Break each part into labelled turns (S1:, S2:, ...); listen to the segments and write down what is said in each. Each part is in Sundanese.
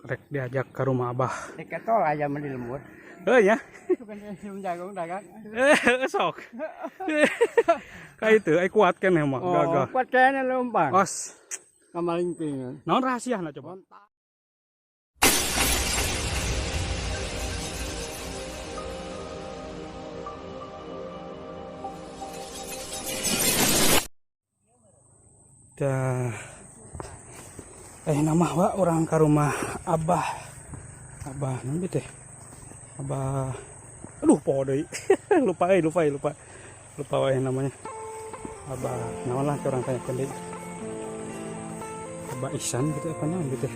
S1: Rek diajak ke rumah Abah.
S2: Diketol aja mah di lembur.
S1: Heuh nya.
S2: Bukan jagung dagang.
S1: Sok. Kayak itu, kuat kan emang,
S2: Oh,
S1: gagah.
S2: kuat kayaknya lompang.
S1: Os.
S2: Kamalingking.
S1: Naon rahasiana coba? Dah. Nama wa orang ke rumah Abah. Abah naon teh? Abah. Aduh, poho deui. Lupa euy, lupa euy, lupa. Lupa wae namanya. Abah, naon lah ke orang tanya deui. Abah Isan gitu apa naon gitu.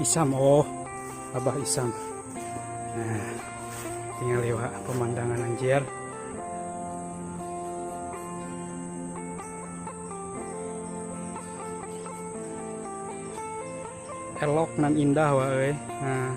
S1: Isam, oh. Abah Isam. Nah, tinggal lewat pemandangan anjir. Elok nan indah wae. Nah,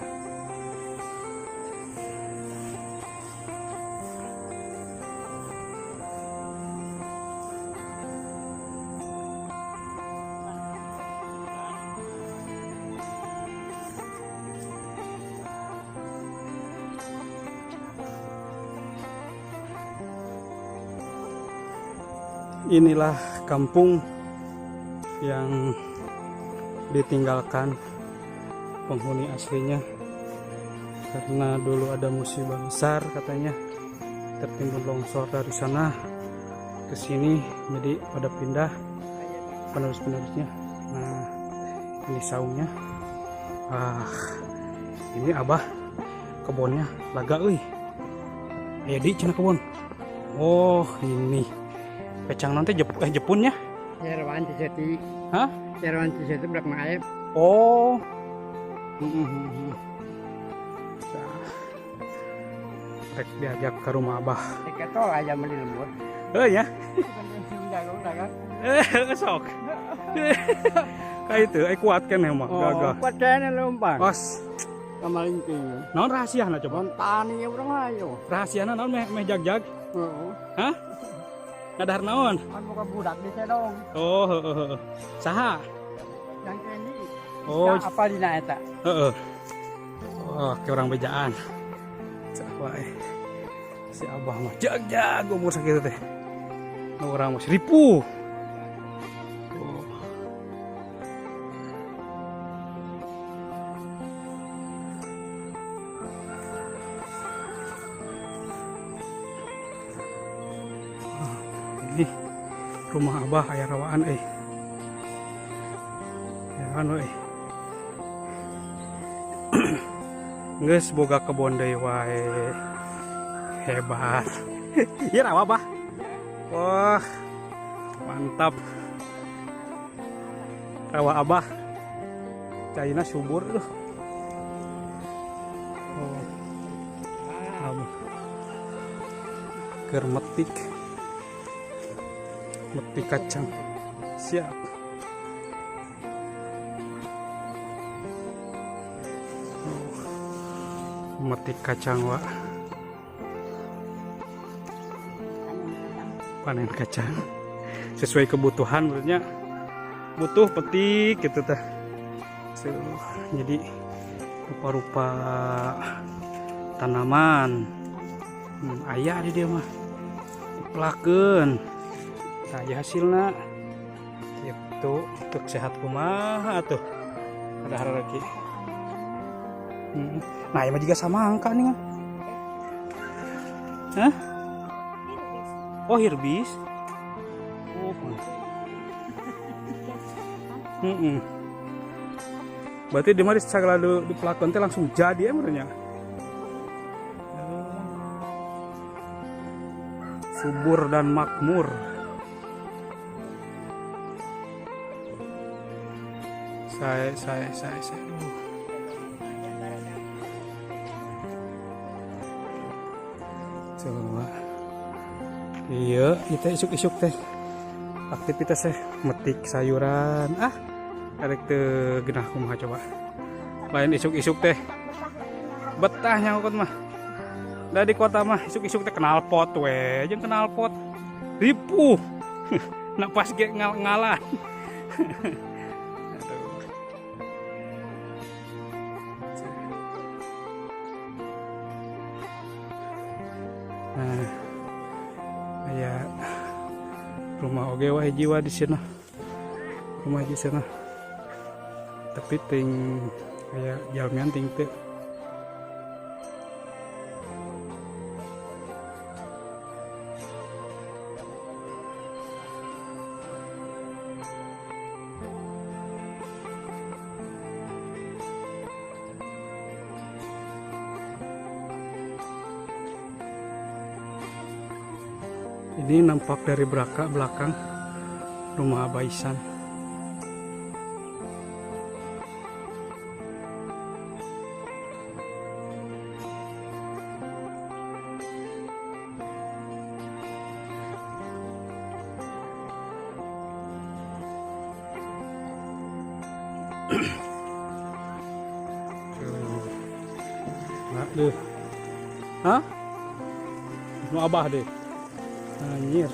S1: inilah kampung yang ditinggalkan penghuni aslinya karena dulu ada musibah besar katanya, tertimbun longsor dari sana ke sini, jadi pada pindah penerus-penerusnya. Nah, ini saungnya. Ah, ini Abah kebunnya laga euy. Aya di cenah kebun. Oh, ini pecang nanti jepunnya.
S2: Jerwan Ciseti.
S1: Hah?
S2: Jerwan Ciseti belak maep.
S1: Oh. Rek diajak ke rumah Abah.
S2: Diketol aja mah di lembur.
S1: Heuh nya.
S2: Bukan jagung dagang.
S1: Sok. Kayak itu, kuat kan emang,
S2: Oh,
S1: gagah.
S2: kuat kayaknya lompang.
S1: Os.
S2: Kamalingking.
S1: Naon rahasiana coba?
S2: Tani urang ayo.
S1: Rahasiana naon meh meh jag-jag?
S2: Heeh.
S1: Hah? Ngadahar naon?
S2: Kan boga budak di sedong.
S1: Oh, heeh heeh. Saha?
S2: Yang ini.
S1: Oh.
S2: Apa dina eta?
S1: Heeh. Oh, ke orang bejaan. Cak wae. Si Abah mah jag-jag umur sakitu teh. Nu urang mah ripuh. Oh. Ah, ini rumah Abah aya rawaan euy. Aya rawaan euy. Geus boga kebon deui wae. Hebat. Ieu rawa, Bah. Wah. Mantap. Rawa Abah. Caina subur tuh. Oh. Abah. Keur metik. Metik kacang. Siap. Oh. Metik kacang, Wak. Panen kacang. Sesuai kebutuhan maksudnya. Butuh petik gitu teh. So, jadi rupa-rupa tanaman. Aya di dia mah. Dipelakeun. Nah, ya hasilna. Gitu untuk sehat kumaha tuh. Ada lagi. Nah, ini juga sama angka nih kan. Hah? Oh, hirbis. Oh. Berarti di mana segala di pelakon teh langsung jadi ya menurutnya. Subur dan makmur. Saya. Coba. Iya, kita isuk-isuk teh. Aktivitas teh metik sayuran. Ah, arek teu genah kumaha coba. Lain isuk-isuk teh. Betah nyangkut mah. Da di kota mah isuk-isuk teh knalpot we, jeung knalpot. Ripuh. Napas ge ngal-ngalan. Aduh. Nah, aya rumah oge wah hiji wah di sana. Rumah di sana. Tapi ting aya jalmian ting teu. Ini nampak dari belakang rumah Abah Isan. Tuh. Nah, deh. Hah? Nu Abah deh. Anjir.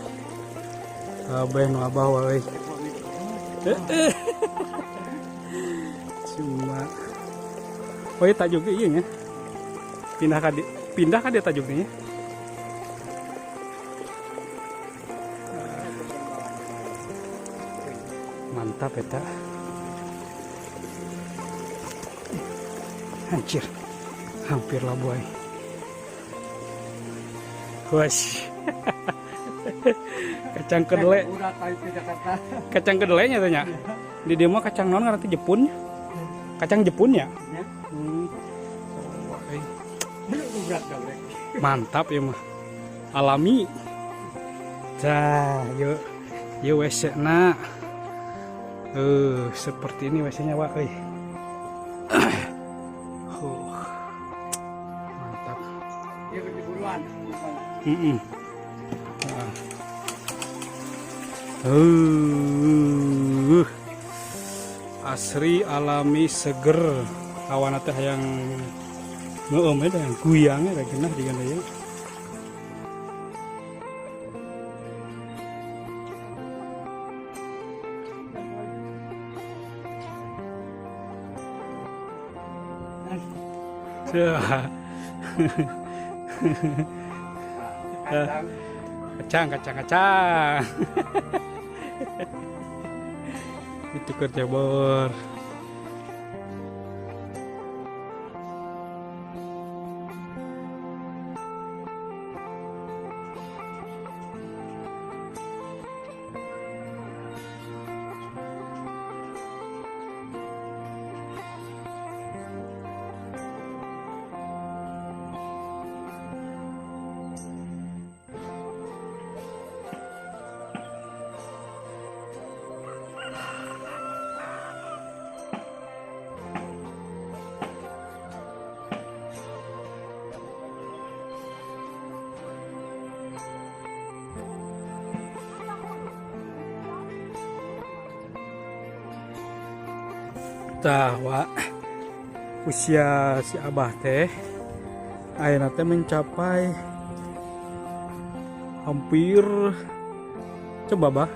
S1: Abah nu Abah wae. Cuma oh iya tajuk iya nya. Pindah ka dia tajuk nya. Mantap eta. Anjir. Hampir lah boy. Wes. Kacang kedelai. Kacang kedelainya tanya. Di dia mah kacang non ngerti Jepun. Kacang Jepun ya? Oh, mantap ya mah. Alami. Dah, yuk. Yuk WC na. Seperti ini WC-nya, Pak euy. Mantap. Heeh. Asri alami seger. Awana teh hayang ngeueum eta yang guyang eta geunah digana ieu. Kacang, kacang, kacang. Itu kerja bor. Tah, Wak. Usia si Abah teh ayeuna teh mencapai hampir coba Bah.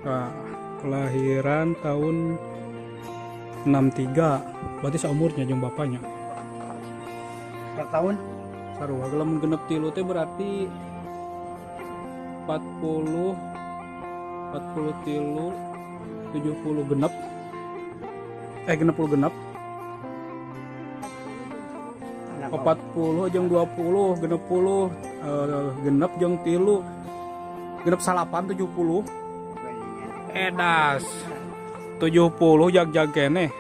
S1: Nah, kelahiran tahun 63, berarti seumurnya jeung bapaknya.
S2: Per tahun?
S1: Sarua lamun 63 teh berarti 40, 43, 70 genep. 66. 40 jeung 20, 60, genep jeung 3, genep salapan 70. Edas. 70 jag-jag keneh.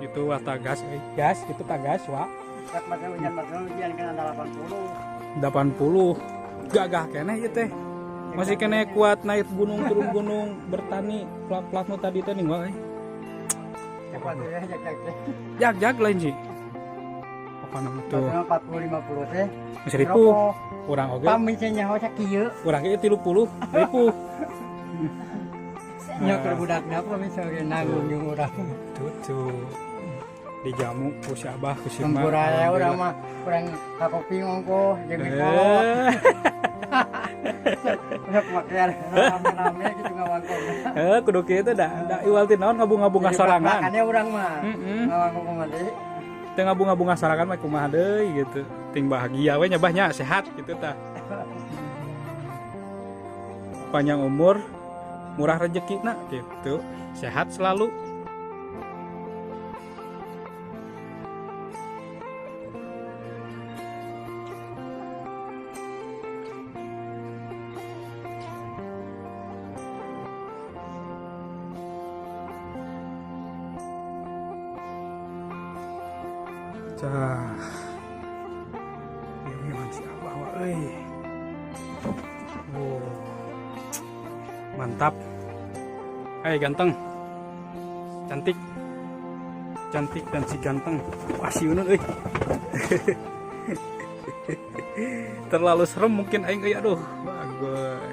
S1: Itu wah tagas, gas, itu tagas, Wak. 80. Gagah keneh ieu teh. Masih keneh kuat naik gunung turun gunung bertani plak-plak nu tadi teh nih, Wak. Jag-jag lain sih. Apa nama tuh?
S2: 40 50 teh.
S1: Geus ripuh. Urang oge.
S2: Pamicen nyaho sakieu.
S1: Urang ge 30 ripuh.
S2: Nya keur budakna pamicen ge nanggung jeung urang.
S1: Tuh tuh. Dijamu ku si Abah ku si Mak.
S2: Hampura urang mah urang ka kopi ngongko jeung kolot. Sok makean rame-rame gitu ngawangkong.
S1: Kudu kieu teh da iwal ti naon ngabunga-bunga sorangan.
S2: Makanya urang mah.
S1: Heeh.
S2: Ngawangkong mah deui.
S1: Teu ngabunga-bunga sorangan mah kumaha deui gitu. Penting bahagia we nya, Bah, nya, sehat gitu tah. Panjang umur, murah rezeki nak gitu. Sehat selalu. Cah. Ieu memang si Abah wa euy. Oh. Mantap. Hai ganteng. Cantik. Cantik dan si ganteng. Wah, si Unun euy. Terlalu serem mungkin aing euy, aduh. Bagus.